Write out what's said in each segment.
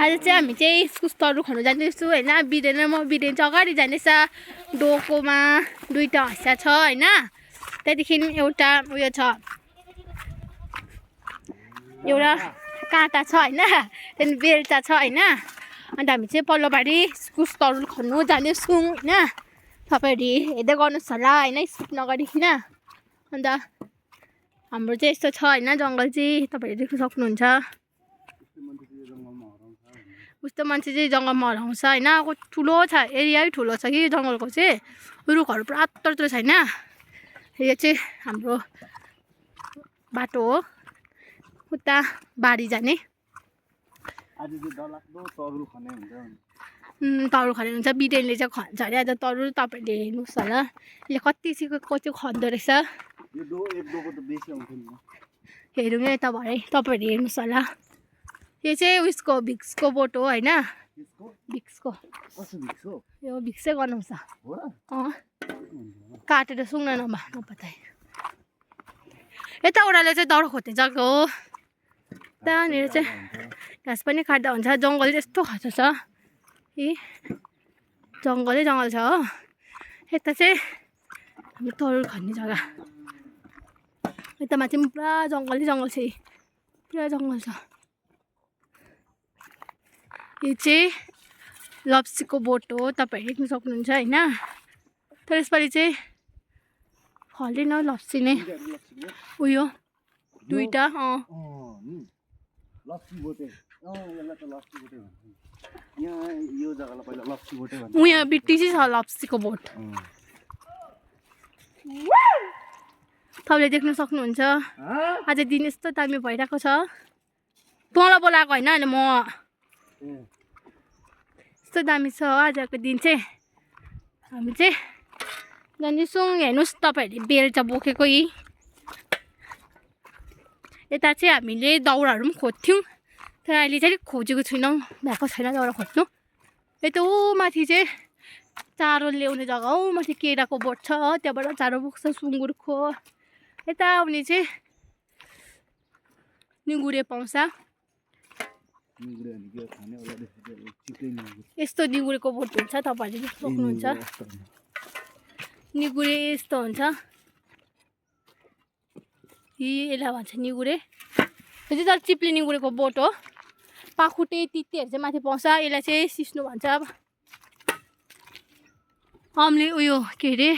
आज चाहिँ हामी चाहिँ इस्कुस तरुल खानु जाँदैछु होइन। बिरेन म बिरेन चाहिँ अगाडि जाँदैछ। डोकोमा दुईटा हँसिया छ होइन। त्यहाँदेखि एउटा उयो छ, एउटा काँटा छ होइन। त्यहाँदेखि बेल्चा छ होइन। अन्त हामी चाहिँ पल्लोबारी इस्कुस तरुल खानु जाँदैछौँ होइन। तपाईँहरू हेर्दै गर्नुहोस् होला होइन, स्किप नगरिकन। अन्त हाम्रो चाहिँ यस्तो छ होइन, जङ्गल चाहिँ तपाईँहरूले देख्न सक्नुहुन्छ। उस्तो मान्छे चाहिँ जङ्गलमा हराउँछ होइन। ठुलो छ, एरिया ठुलो छ कि जङ्गलको चाहिँ, रुखहरू पुरा अत्तर छैन। यो चाहिँ हाम्रो बाटो हो उता बारी जाने। तरुल खाने हुन्छ। बिरेनले चाहिँ खन्छ अरे आज तरुल। तपाईँहरूले हेर्नुहोस् होला यसले कति सिकेको चाहिँ खन्दो रहेछ। हेरौँ यता भरे तपाईँहरूले हेर्नुहोस् होला। यो चाहिँ उयसको भिक्सको बोट हो होइन। भिक्सको यो भिक्सै गर्नुहुन्छ। काटेर सुँग्न नपताए। यता ओह्रालो चाहिँ दाउरा खोज्ने जग्गा हो। त्यहाँनिर चाहिँ घाँस पनि काट्दा हुन्छ। जङ्गल यस्तो खाँचो छ, जङ्गलै जङ्गल छ हो। यता चाहिँ हाम्रो तरुल खाने जग्गा। यता माथि पनि पुरा जङ्गलै जङ्गल छ, पुरा जङ्गल छ। यो चाहिँ लप्सीको बोट हो, तपाईँहरू देख्न सक्नुहुन्छ होइन। तर यसपालि चाहिँ फलेन लप्सी नै। उयो दुईटा उयो बिट्टी चाहिँ छ लप्सीको बोट। तपाईँले देख्न सक्नुहुन्छ। आज दिन यस्तो दामी भइरहेको छ। तँलाई बोलाएको होइन अहिले म। यस्तो दामी छ आजको दिन चाहिँ। हामी चाहिँ जाँदैछौँ। हेर्नुहोस् तपाईँहरूले बेल्चा बोकेको यी। यता चाहिँ हामीले दाउराहरू पनि खोज्थ्यौँ, तर अहिले चाहिँ खोजेको छैनौँ, भएको छैन दाउरा खोज्नु। यता ऊ माथि चाहिँ चारो ल्याउने जग्गा हो। माथि केराको बोट छ, त्यहाँबाट चारो बोक्छ सुँगुरको। यता आउने चाहिँ निगुरे पाउँछ। यस्तो निगुरेको बोट हुन्छ, तपाईँहरूले सक्नुहुन्छ। निगुरे यस्तो हुन्छ। यसलाई भन्छ निगुरे। यो चाहिँ तर चिप्ले निगुरेको बोट हो। पाखुटे तितेहरू चाहिँ माथि पाउँछ। यसलाई चाहिँ सिस्नु भन्छ। हामीले उयो के अरे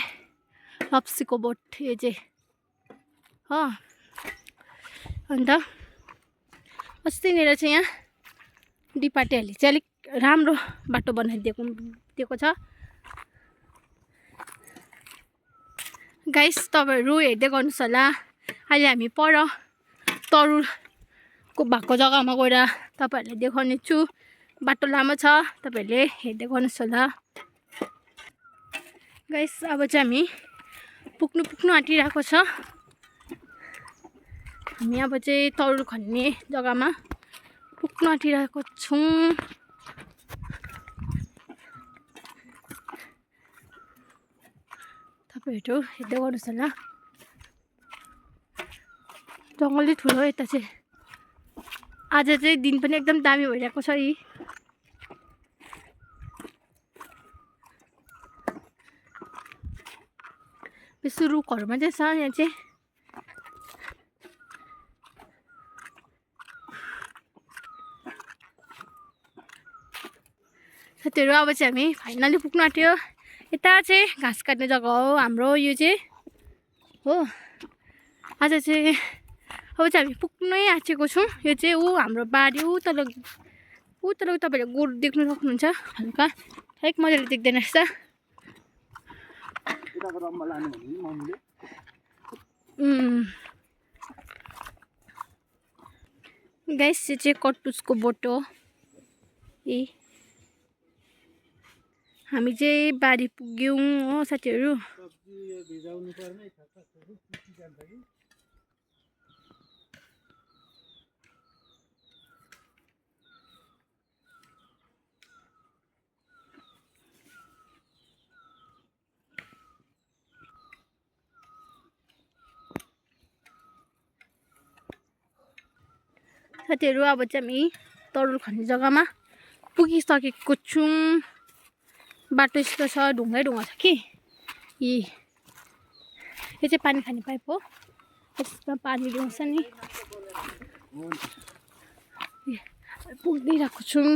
लप्सीको बोट यो चाहिँ हो। अन्त अस्तिनिर चाहिँ यहाँ डिपार्टीहरूले चाहिँ अलिक राम्रो बाटो बनाइदिएको छ। गाइस तपाईँहरू हेर्दै गर्नुहोस् होला। अहिले हामी पर तरुलको भएको जग्गामा गएर तपाईँहरूलाई देखाउने छु। बाटो लामो छ, तपाईँहरूले हेर्दै गर्नुहोस् होला। गाइस अब चाहिँ हामी पुग्नु आँटिरहेको छ। हामी अब चाहिँ तरुल खन्ने जग्गामा पुग्नु आँटिरहेको छौँ। तपाईँहरू हेर्दै गर्नुहोस् होला। जङ्गलै ठुलो यता चाहिँ। आज चाहिँ दिन पनि एकदम दामी भइरहेको छ यी। बेसी रुखहरूमा चाहिँ छ यहाँ चाहिँ। साथीहरू अब चाहिँ हामी फाइनली पुग्नु आँट्यो। यता चाहिँ घाँस काट्ने जग्गा हो हाम्रो यो चाहिँ हो। आज चाहिँ अब चाहिँ हामी पुग्नै आँटेको छौँ। यो चाहिँ हाम्रो बारी तल तपाईँहरूले गोरु देख्नु सक्नुहुन्छ हल्का, अलिक मजाले देख्दैन रहेछ। गाइस यो चाहिँ कटुसको बोट हो। हामी चाहिँ बारी पुग्यौँ हो साथीहरू। साथीहरू अब चाहिँ हामी तरुल खन्ने जग्गामा पुगिसकेको छौँ बाटो यस्तो छ ढुङ्गै ढुङ्गा छ कि यो चाहिँ पानी खाने पाइप हो यसमा पानी ल्याउँछ नि पुगिरहेको छौँ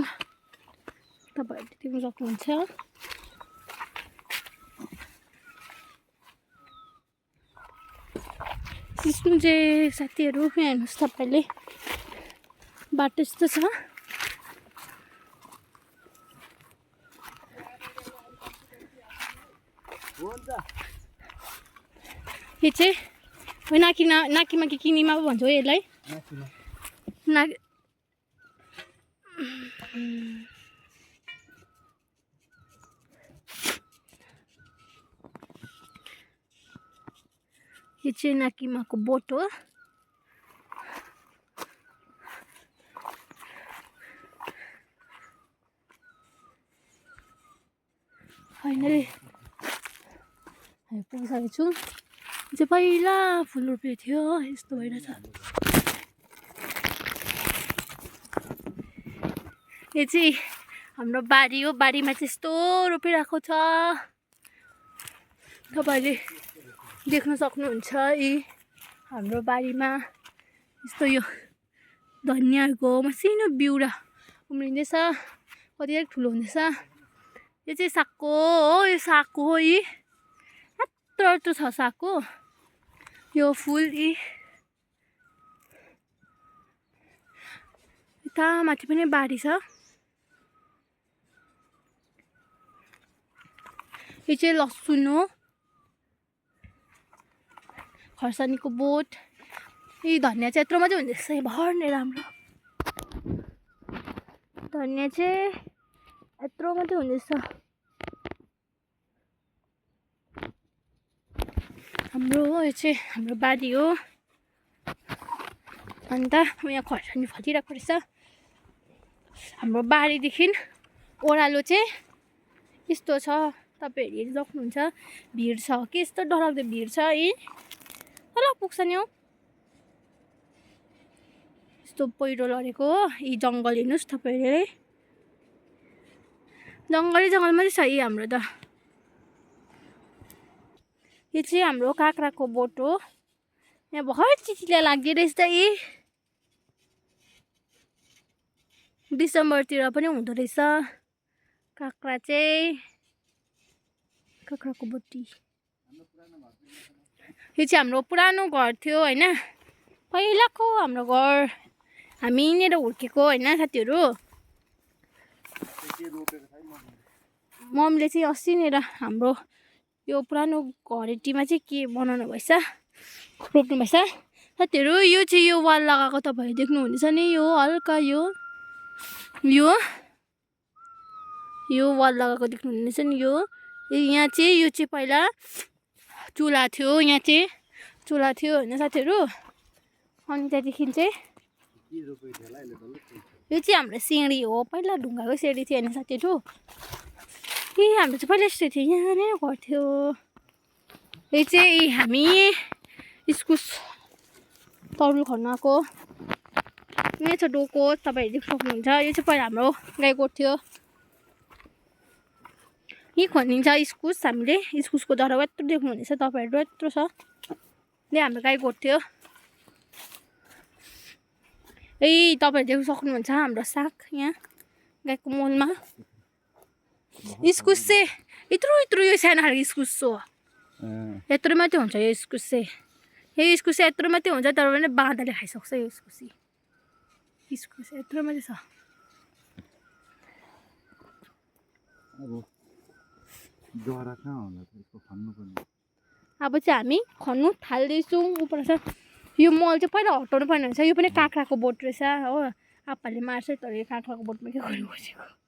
तपाईँहरूले देख्न सक्नुहुन्छ सिस्नु चाहिँ साथीहरू यहाँ हेर्नुहोस् तपाईँले बाटो यस्तो छ यो चाहिँ नाकीमा कि किनीमा पो भन्छ हो यसलाई यो चाहिँ नाकीमाको बोट हो फाइनली हामी पुगिसकेको छौँ चाहिँ पहिला फुल रोपेको थियो यस्तो भइरहेछ यो चाहिँ हाम्रो बारी हो बारीमा चाहिँ यस्तो रोपिरहेको छ तपाईँले देख्न सक्नुहुन्छ यी हाम्रो बारीमा यस्तो यो धनियाँको मसिनो बिउरा उम्रिँदैछ कति ठुलो हुँदैछ यो चाहिँ सागको हो यो सागको हो यी यत्रो छ सागको यो फुल यी यता माथि पनि बारी छ यो चाहिँ लसुन हो खर्सानीको बोट यी धनियाँ चाहिँ यत्रो मात्रै हुँदैछ भर्ने राम्रो धनियाँ चाहिँ यत्रो मात्रै हुँदैछ हाम्रो यो चाहिँ हाम्रो बारी हो अन्त यहाँ खर्सानी फलिरहेको रहेछ हाम्रो बारीदेखि ओह्रालो चाहिँ यस्तो छ तपाईँहरू हेरि सक्नुहुन्छ भिड छ कि यस्तो डरलाग्दो भिड छ यी तल पुग्छ नि हौ यस्तो पहिरो लडेको हो यी जङ्गल हेर्नुहोस् तपाईँहरूले जङ्गल मात्रै छ यी हाम्रो त यो चाहिँ हाम्रो काँक्राको बोट हो यहाँ भर्खर चिचिला लाग्दो रहेछ त यी डिसेम्बरतिर पनि हुँदो रहेछ काँक्रा चाहिँ काँक्राको बोटी यो चाहिँ हाम्रो पुरानो घर थियो होइन पहिलाको हाम्रो घर हामी यहीँनिर हुर्केको होइन साथीहरू मम्मीले चाहिँ अस्तिनिर हाम्रो यो पुरानो घरेटीमा चाहिँ के बनाउनु भएछ रोप्नु भएछ साथीहरू यो चाहिँ यो वाल लगाएको तपाईँहरू देख्नुहुनेछ नि यो हल्का यो वाल लगाएको देख्नुहुनेछ नि यो यहाँ चाहिँ यो चाहिँ पहिला चुला थियो यहाँ चाहिँ चुला थियो होइन साथीहरू अनि त्यहाँदेखि चाहिँ यो चाहिँ हाम्रो सिँढी हो पहिला ढुङ्गाको सिँढी थियो होइन साथीहरू हाम्रो चाहिँ पहिला यस्तो थियो यहाँनिर घर थियो यो चाहिँ हामी इस्कुस तरुल खन्नको यहाँ छ डोको तपाईँहरू देख्न सक्नुहुन्छ यो चाहिँ पहिला हाम्रो गाई गोठ थियो यहीँ खनिन्छ इस्कुस हामीले इस्कुसको दराउ यत्रो देख्नुहुनेछ तपाईँहरू यत्रो छ यहाँ हाम्रो गाई गोठ थियो तपाईँहरू देख्न सक्नुहुन्छ हाम्रो साग यहाँ गाईको मलमा इस्कुस चाहिँ यत्रो यो सानो खालको इस्कुस हो यत्रो मात्रै हुन्छ यो इस्कुस चाहिँ यत्रो मात्रै हुन्छ तर पनि बाँदरले खाइसक्छ यो इस्कुस यत्रो मात्रै छ अब चाहिँ हामी खन्नु थाल्दैछौँ उपर छ यो मल चाहिँ पहिला हटाउनु पर्ने हुन्छ यो पनि काँक्राको बोट रहेछ हो आप्पाले मार्छ तर यो काँक्राको बोटमा के गर्नु खोजेको